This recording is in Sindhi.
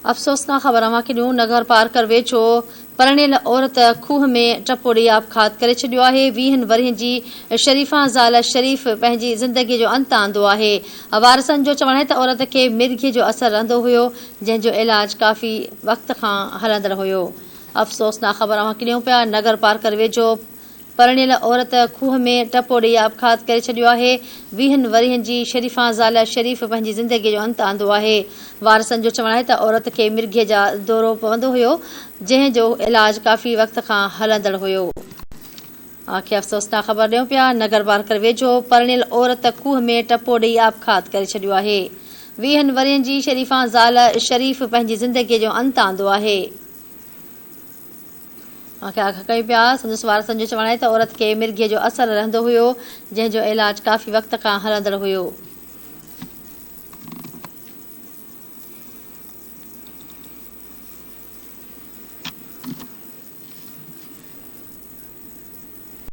افسوسناڪ خبر اوهان کي ڏيون نگر پارڪر ويجهو پرڻيل عورت کوهه ۾ ٽپو ڏئي آپگهات ڪري ڇڏيو آهي ويهن ورهين جي شريفان زال شريف پنهنجي زندگي جو انت آندو آهي وارثن جو چوڻ آهي ته عورت کي مرگهي جو اثر رهندو هيو جنهن جو علاج ڪافي وقت کان هلندڙ هيو افسوسناڪ خبر اوهان کي ڏيون پيا نگر پارڪر ويجهو پرڻيل عورت کوهه ۾ ٽپو ڏئي آپگهات ڪري ڇڏيو آهي. ويهن ورهين جي شريفان زال شريف پنهنجي زندگيء جو انت آندو آهي. وارثن جو چوڻ آهي ته عورت کي مرگهيء جا دورو پوندو هيو، جنهن جو علاج ڪافي وقت کان هلندڙ هيو. اوهان کي افسوسناڪ خبر ڏيون پيا، نگر پارڪر ويجهو پرڻيل عورت کوهه ۾ ٽپو ڏئي آپگهات ڪري ڇڏيو آهي. ويهن ورهين جي شريفان زال شريف پنهنجي زندگيء جو انت آندو آهي. کي آگاهه ڪيون پيا. سندس وارثن جو چوڻ آهي ته عورت کي مرگهي جو اثر رهندو هيو، جنهن جو علاج ڪافي وقت کان هلندڙ هيو.